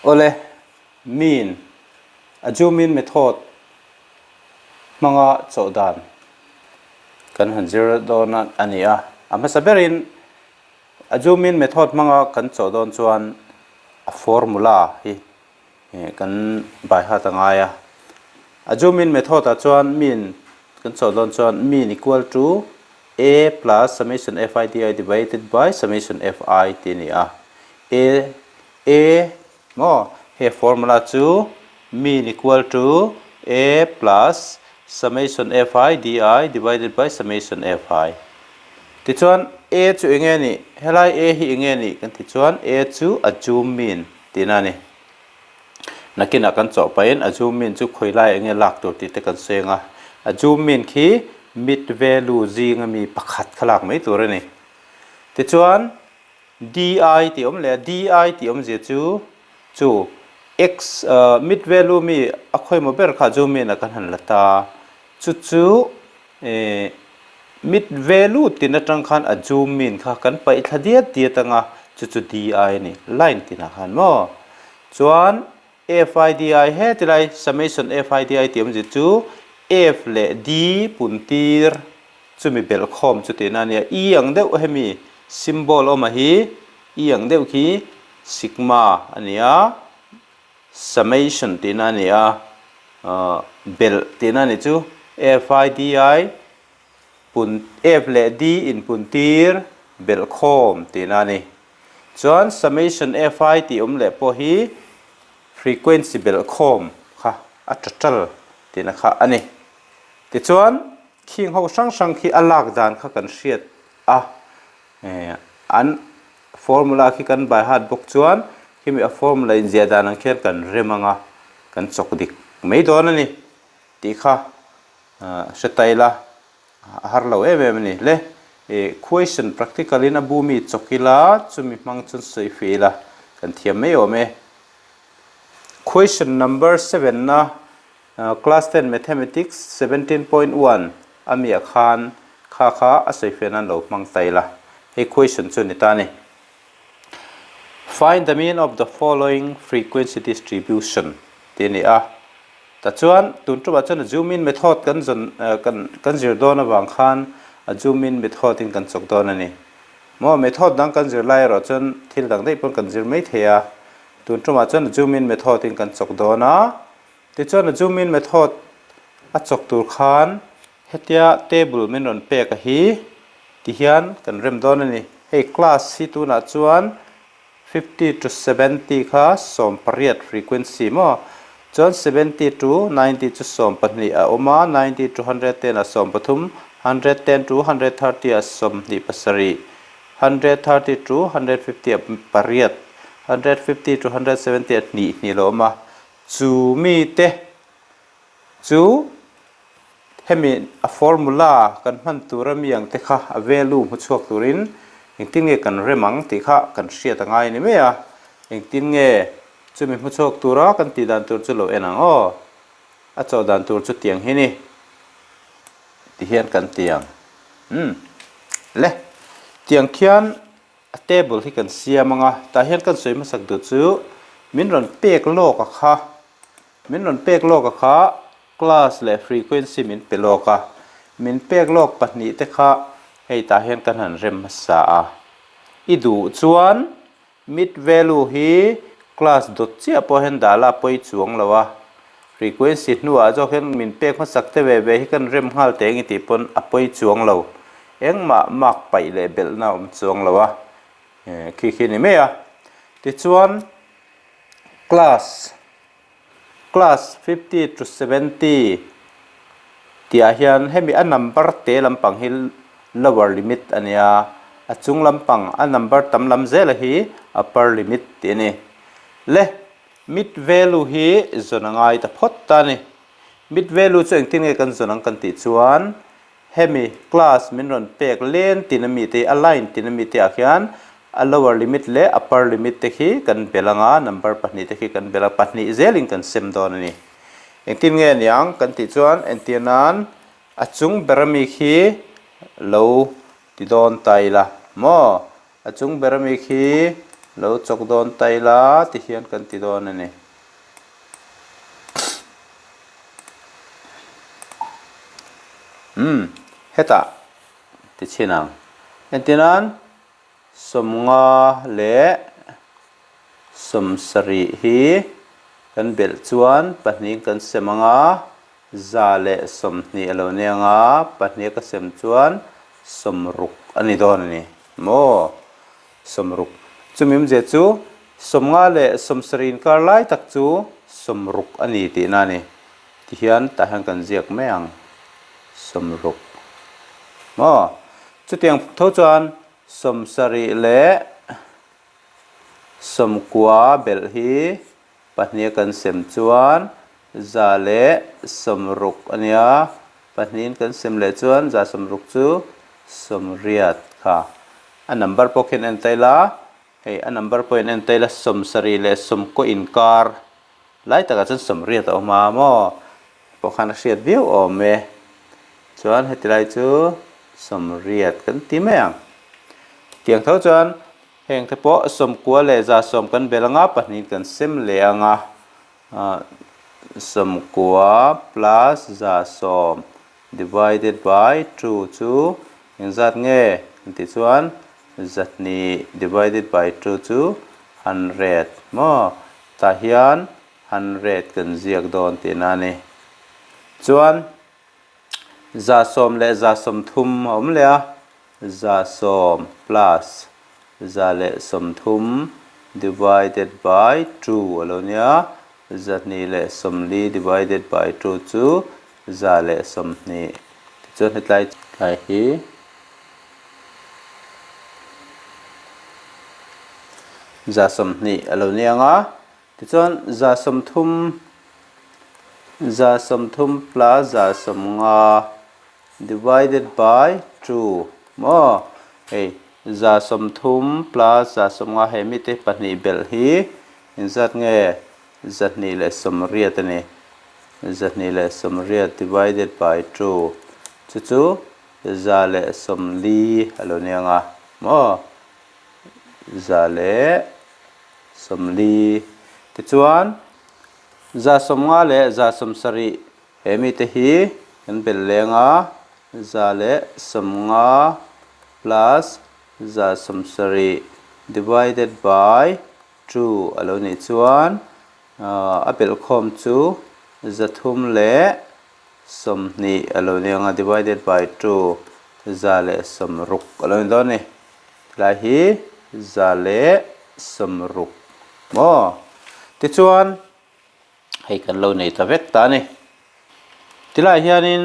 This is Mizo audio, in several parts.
Awle, mean, a zoom in method hmanga chawh dan kan han zir dawn a ni a. A hmasa berin a zoom in method hmanga kan chawh dawn chuan a formula hi kan by heart a ngai a. A zoom in method ah chuan mean kan chawh dawn chuan mean equal to a plus summation fi di divided by summation fi tih a ni a. A a maw he formula chu mean equal to a plus summation fi di divided by summation fi. Tichuan a chu eng nge nih? Helai a hi eng nge nih kan tih chuan a chu a zoom mean tihna a ni. Nakinah kan chawh pahin a zoom in chu khawi lai enge lak tur tih te kan sawi ang a, a zoom in khi mid value zinga mi pakhat kha lak mai tur a ni. Tichuan di tih awm leh a, di tih awmzia chu chu x mid value mi a khawimaw ber kha zoom in ah kan han la ta, chu chu Ehh mit ve lut tin atang khan a zoom in kha kan paih thla diat diat anga chu chu DI a ni line tinah khan maw chuan FIDI heti lai summation FIDI tih awmzia chu F leh D pun tir chumi belh khawm chu tihna a nia E ang deuh hemi symbol awma hi E ang deuh khi sigma a ni a. Summation tihna a ni a, belh tihna a ni chu F I D I pun F leh D inpun tir belh khawm tihna a ni. Chuan summation F I tih awm leh pawh hi frequency belh khawm kha a total tihna kha a ni. Tichuan khing ho hrang hrang khi a lak dan kha kan hriat a. An formula khi kan by heart bawk chuan khimi a formula inziah dan ang khian kan rem ang a, kan chawk dik mai dawn a ni tih kha hre ta ila a har lo em em a ni. Le question practical in a bu mi chawk ila chumi hmang chuan sawi feh ila kan thiam mai awm e. Question number seven na Class 10 Mathematics 17.1 a miah khan kha kha a sawi fiah nan lo hmang ta ila. Hei question chu ni ta a ni. Find the mean of the following frequency distribution tih a ni a. Tah chuan tun tumah chuan a zoom in method kan zawn kan kan zir dawn avang khan a zoom in method in kan chawk dawn a ni. Maw method dang kan zir lai erawh chuan thil dang daih pawn kan zir mai thei a. Tun tumah chuan a zoom in method in kan chawk dawn a. Tichuan a zoom in method a chawk tur khan hetia table min rawn pek a hi ti hian kan rem dawn a ni. Hei class hi tunah chuan 50 to 70 kha 18 frequency maw chuan 70 to 90 chu 12 a awm a, 90 to 110 ah 13, 110 to 130 ah 27, 130 to 150 ah pariat, 150 to 170 ah hnih hnih lo awm a. Chu mite chu hemi a formula kan hman tur a mi ang te kha a value hmu chhuak turin engtin nge kan rem ang tih kha kan hriat a ngai a ni mai a, engtin nge chumi hmu chhuak tura kan tih dan tur chu lo en ang aw, a chawh dan tur chu tiang hi ni ti hian kan ti ang umm le tiang khian. A table hi kan siam ang a, tah hian kan sawi hmasak duh chu min rawn pek lawk a kha, min rawn pek lawk a kha class leh frequency min pe lawk a, min pek lawk pahnih te kha hei tah hian kan han rem hmasa a, i duh chuan mid value hi class dawt chiah pawh hian dah la a pawi chuang lo a, frequency hnuah zawk hian min pek hmasak te ve ve hi kan rem nghal teh ang i tih pawn a pawi chuang lo. Engmah mark paih leh belhna a awm chuang lo a, khi khi a ni mai a. Tichuan class, class 50 to 70 tihah hian hemi a number te lampang hi lower limit a nia, a chung lampang a number tam lam zela hi upper limit tih a ni. Le mid value hi zawn a ngai ta phawt ta a ni. Mid value chu engtin nge kan zawn ang kan tih chuan Hemi class min rawn pek len tin ami te a line tin ami te ah khian a lower limit leh upper limit te khi kan bel ang a, number pahnih te khi kan bel a, pahnih zelin kan sem dawn a ni. Engtin nge niang kan tih chuan entir nan a chung ber ami khi lo ti dawn ta ila maw? A chung ber ami khi. Lo chawk dawn ta ila ti hian kan ti dawn a ni. Umm hetah ti chhin ang. Entirnan 50 leh 70 hi kan belh chuan pahnih kan sem ang a, 120 a lo ni ang a, pahnih ka sem chuan 60 a ni dawn a ni maw? 60. Chumi awmzia chu 50 leh 70 inkar lai tak chu 60 a ni tihna a ni. Tihian tah hian kan ziak mai ang, 60. Maw? Chutiang tho chuan 70 leh 90 belh hi pahniha kan sem chuan 160 a nia, pahnihin kan sem leh chuan 160 chu 80 kha. A number pawh khian en ta ila, hei a number pawh in en ta ila 70 leh 90 inkar lai takah chuan 80 a awm a maw pawh khan a hriat viau awm e. Chuan heti lai chu 80 kan ti mai ang. Tiang tho chuan heng te pawh 90 leh 110 kan bel anga pahnihin kan sem leh anga 90 plus 110 Divided by 2 chu engzat nge kan tih chuan 200 divided by 2 chu hundred maw? Tah hian hundred kan ziak dawn tihna a ni. Chuan 10 leh 130 a awm leh a, 10 plus 130 divided by 2 a lo nia, 240 divided by 2 chu 120. Tichuan hetlai tlai hi 120 a lo ni ang a, tichuan 130 130 plus 150 divided by 2 maw hei 130 plus 150 hei mite pahnih belh hi engzat nge 280 a ni. 280 divided by 2 chu chu 140 a lo ni ang a maw? 140 tichuan 150 leh 170 he mite hi kan belh leng a, 150 plus 170 divided by 2 a lo nih chuan A belhkhawm chu 320 a lo ni ang a, divided by 2, 160 a lo ni dawn a ni. Tilai hi 160 maw? Tichuan, hei kan lo nei ta vek ta a ni. Tilai hianin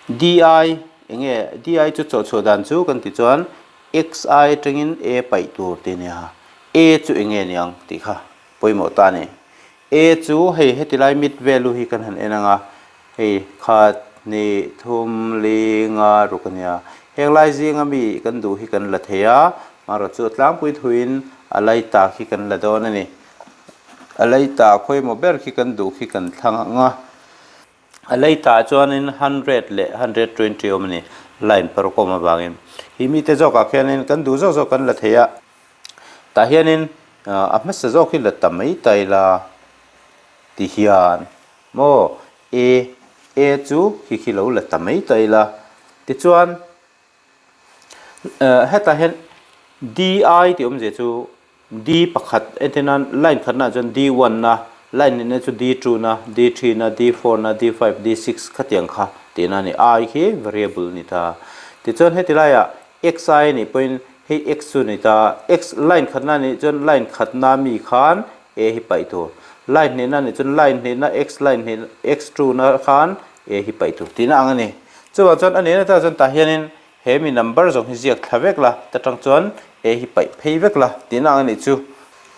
DI eng nge DI chu chawhchhuah dan chu kan tih chuan xi atangin A paih tur tih a nia. A chu eng nge niang tih kha pawimawh ta a ni. A chu hei heti lai mid value hi kan han en ang a, hei khat, hnih, thum, li, nga, ruk a nia. Heng lai zinga mi kan duh hi kan la thei a, marawh chu a tlangpui thuin a lai tak hi kan la dawn a ni. A lei tah khawimaw ber khi kan duh khi kan thlang ang a, a lei tah chuanin hundred leh 120 awm a ni, line paruk awm avangin. Hi mite zawkah khianin kan duh zawk zawk kan la thei a, tah hianin a hmasa zawk hi la ta mai ta ila ti hian maw A, A chu khi khi lo la ta mai ta ila tichuan Hetah hian DI tih awmzia chu D pakhat entir nan line khatnaah chuan D one na, line hnihna chu D two na, D three na, D four na, D five, D six khatiang kha tihna a ni. I khi variable a ni ta. Tichuan heti laiah xi a nih pawhin hei x chu a ni ta. X line khatna a nih chuan line khatna mi khan A hi paih tur. Line hnihna a nih chuan line hnihna x line hnihna x two na khan A hi paih tur tihna ang a ni. Chuvang chuan a nihna takah chuan tah hianin he mi number zawng hi ziak thla vek la, ta tang chuan A hi paih phei vek la tihna ang a nih chu.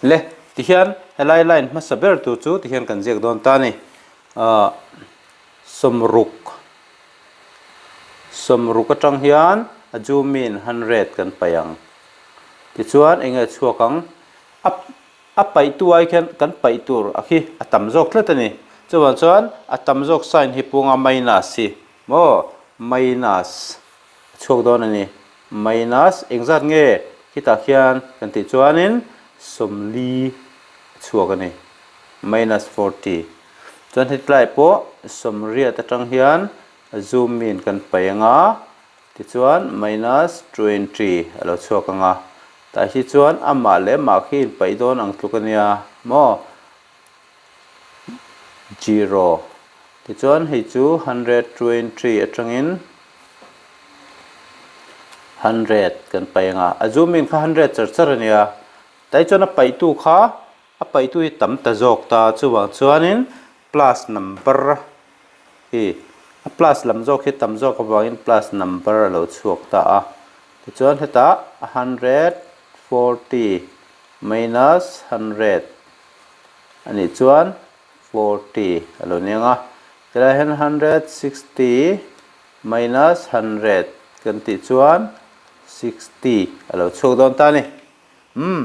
Le, tihian helai line hmasa ber tur chu tihian kan ziak dawn ta a ni. Ahh 60 60 atang hian a zoom in 100 kan paih ang. Tichuan eng nge chhuak ang? A A paihtu ai khian kan paih tur a khi a tam zawk tlat a ni. Chuvang chuan a tam zawk sign hi punga minus hi maw minus a chhuak dawn a ni. Minus engzat nge? Khitah khian kan tih chuanin 40 a chhuak a ni, minus 40. Chuan hetlai pawh 80 atang hian a zoom in kan paih ang a, tichuan minus 20 a lo chhuak ang a. Tah hi chuan amah leh mah khi inpaih dawn ang tluk a nia maw? Zero. Tichuan hei chu 120 atangin 100 kan paih ang a. A zoom in kha 100 char char a nia. Tai chuan a paihtu kha a paihtu hi tam ta zawk ta chuvang chuanin plus number hi a plus lam zawk hi tam zawk avangin plus number a lo chhuak ta a. Tichuan hetah 140 minus 100 a nih chuan 40 a lo ni ang a. Tilai hian 160 minus 100 kan tih chuan 60 a lo chhuak dawn ta a ni. Umm,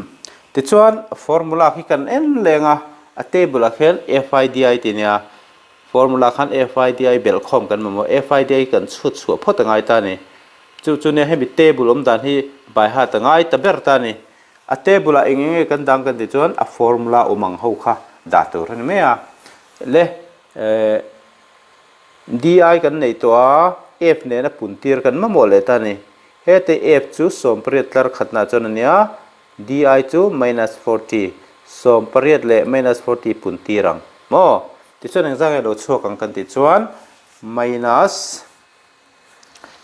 tichuan formula khi kan en leng a, a table ah khian FIDI tih a nia, formula khan FIDI belhkhawm kan mamawh, FIDI kan chhut chhuah phawt a ngai ta a ni. Chu chu nia hemi table awm dan hi by heart a ngai ta ber ta a ni. A table ah eng eng nge kan dang kan tih chuan a formula awm ang ho kha dah tur a ni mai a. Le eh DI kan nei tawh a, F nena pun tir kan mamawh leh ta a ni. Hete F chu 18 tlar khatna chuan a nia, DI chu minus 40, 18 leh minus 40 pun tir ang maw? Tichuan engzah nge lo chhuak ang kan tih chuan minus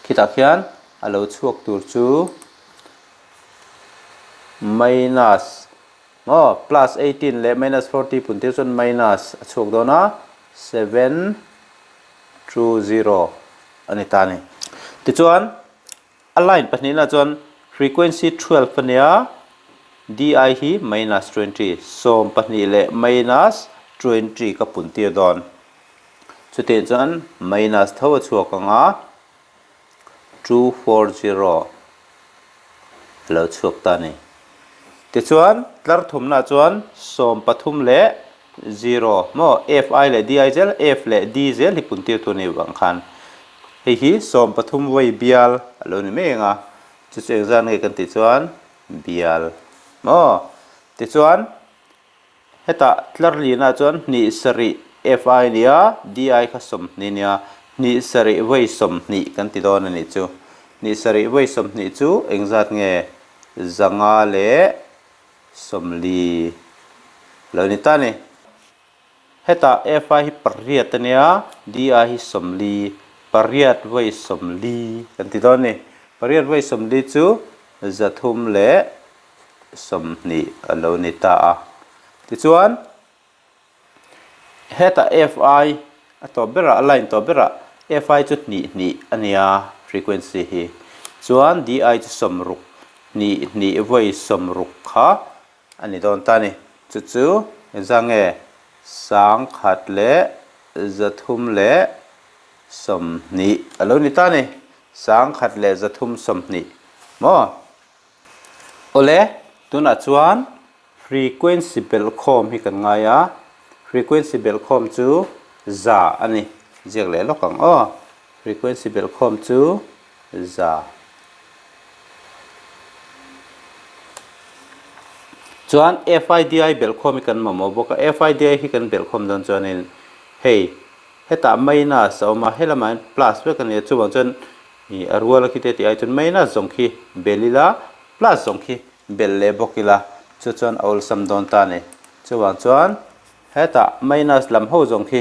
khitah khian a lo chhuak tur chu minus maw plus 18 leh minus 40 pun tir chuan minus a chhuak dawn a, 7 2 0 a ni ta a ni. Tichuan a line pahnihna chuan frequency 12 a nia, DI hi minus 20, 12 leh minus 20 ka pun tir dawn. Chutih chuan minus tho a chhuak ang a, 240 a lo chhuak ta a ni. Tichuan tlar thumnaah chuan 13 leh 0 maw Fi leh Di zel, F leh D zel hi pun tir tur a nih vang khan hei hi 13 vawi bial a lo ni mai ang a, chu chu engzat nge kan tih chuan bial maw. Tichuan. Hetah tlar lianah chuan hnih sarih FI a ni a, DI kha 20 a ni a, hnih sarih vawi 20 kan ti dawn a nih chu. Hnih sarih vawi 20 chu engzat nge? 500 leh 40 lo ni ta a ni. Hetah FI hi pariat a nia, DI hi 40, pariat vawi 40 kan ti dawn a ni. Pariat vawi 40 chu 300 leh 20 a lo ni ta a. Tichuan, hetah Fi a tawp berah, a line tawp berah Fi chu hnih hnih a nia frequency hi. Chuan Di chu 60, hnih hnih vawi 60 kha a ni dawn ta a ni. Chu chu engzah nge 1000 leh 320 a lo ni ta a ni. 1000 leh 320 maw? Awle, tunah chuan frequency belhkhawm hi kan ngai a, frequency belhkhawm chu za a ni. Ziak leh lawk ang aw. Frequency belhkhawm chu za. Chuan FIDI belhkhawm hi kan mamawh bawk a, FIDI hi kan belhkhawm dawn chuanin hei hetah minus a awm a, helamah hian plus vek a ni a, chuvang chuan Ih a rual a khi te tih ai chuan minus zawng khi bel ila plus zawng khi bel leh bawk ila chu chuan a awlsam dawn ta a ni. Chuvang chuan hetah minus lam ho zawng khi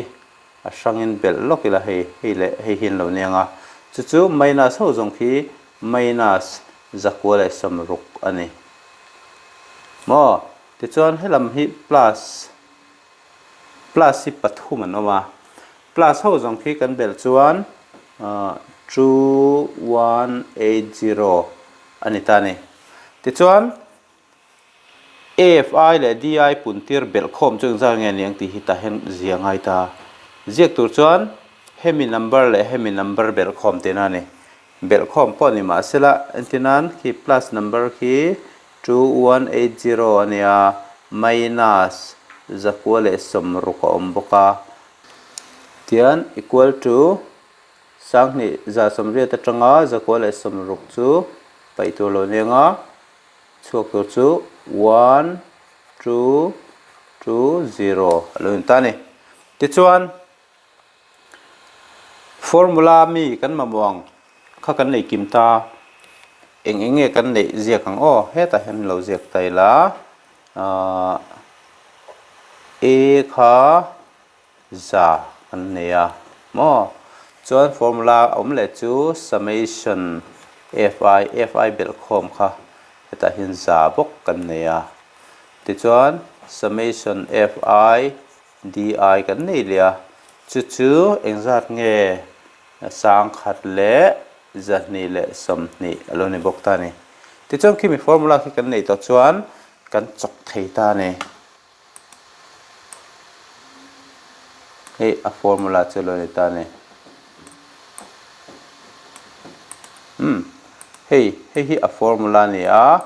a hrangin belh lawk ila hei hei leh hei hi an lo nia nga chu chu minus ho zawng khi minus 960 a ni. Maw? Tichuan helam hi plus Plus hi pathum an awm a, plus ho zawng khi kan belh chuan 2180 a ni ta a ni. Tichuan AFI leh DI puntir belh khawm chu engzat nge ni ang tih hi tah hian zia ngai ta. Ziak tur chuan hemi number leh hemi number belh khawm tihna a ni. Belhkhawm pawh ni mahsela entirnan khi plus number khi 2180 a nia, minus 960 a awm bawk a, tian equal to 2880 atanga 960 chu paih tur lo ni ang a. Chhuak tur chu one, two, two, zero a lo in ta a ni. Tichuan, formula mi kan mamawh ang kha kan neih kim ta. Eng eng nge kan neih ziak ang aw? Hetah hian lo ziak ta ila. Ahh A kha za kan nei a maw? Chuan formula a awm leh chu summation fi, fi belh khawm kha hetah hian za bawk kan nei a. Tichuan summation fi di kan nei leh a, chu chu engzat nge sangkhat leh 220 a lo ni bawk ta a ni. Tichuan khimi formula khi kan neih tawh chuan kan chawk thei ta a ni. Hei a formula chu lo ni ta a ni. Umm hei hei hi a formula a ni a,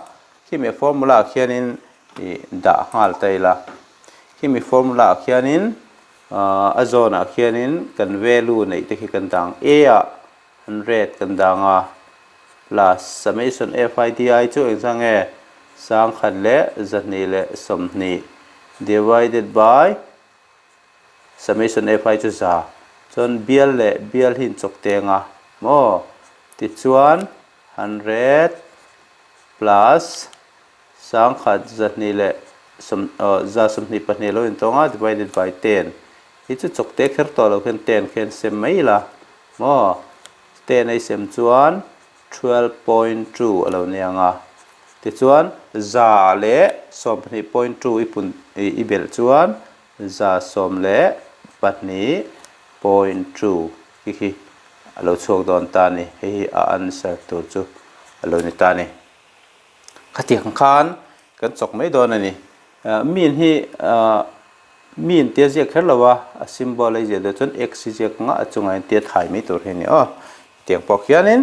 khimi a formula ah khianin ih dah nghal ta ila. Khimi formula ah khianin ah a zawn ah khianin kan value neih te khi kan dah ang A ah 100 kan dang a, plus summation fidi chu engzah nge? 1120 divided by summation fi chu za chuan bial leh bial hi inchawk teng a maw? Tichuan 100 plus 1124 lo intawng a divided by 10 hi chu chawk te kher tawh lo khian 10 khian sem mai ila maw? 10 a i sem chuan 12.2 a lo ni ang a, tichuan 112.2 i pun i belh chuan 12.2 khi khi a lo chhuak dawn ta a ni, hei hi a answer tur chu a lo ni ta a ni. Khatiang khan kan chawk mai dawn a ni. Mean hi mean tia ziak kher lo a, a symbol a i ziah duh chuan x i ziak anga a chungah hian tia thai mai tur hi a ni aw. Hetiang pawh khianin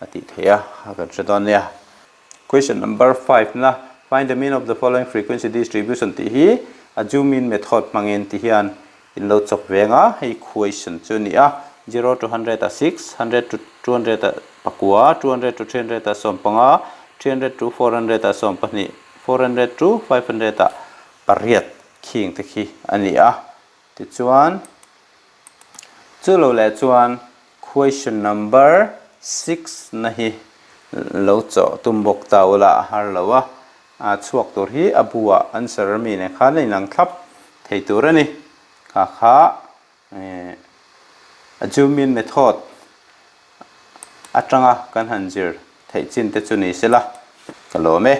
a tih theih a, a kan hre dawn nia. Question number 5 na find the mean of the following frequency distribution tih hi a zoom in method hmangin ti hian In lo chawk veng a, hei question chu a ni a, zero to hundred ah six, hundred to 200 ah pakua, 200 to 300 ah 15, 300 to 400 ah 12, 400 to 500 ah pariat khing te khi a ni a. Tichuan, chu lo leh chuan question number six na hi lo chawh tum bawk ta ula a har lo a, A chhuak tur hi a bu ah answer mi nen khan a inang thlap thei tur a ni. Kha kha a zoom in method atanga kan han zir theih chin te chu ni sela ka lawm e.